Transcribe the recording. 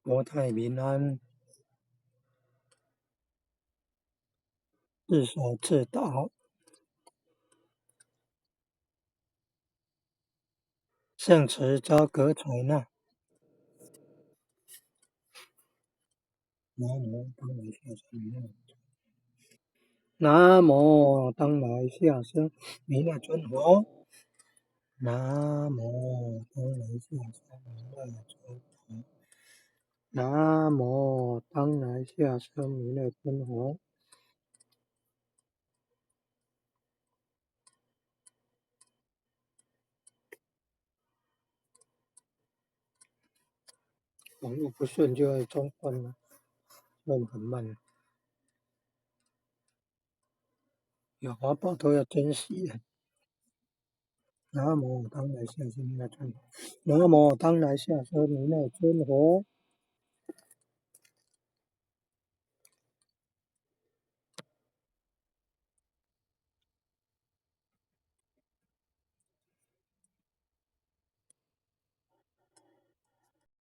國泰民安，自掃自導。聖旨遭閣採納。南無當來下生彌勒。南無當來下生彌勒尊佛。南無當來下生彌勒尊佛。南無當來下生彌勒尊佛。網路不順就會中斷了，就很慢。有法寶都要珍惜啊！南無當來下生彌勒尊佛。南無當來下生彌勒尊佛。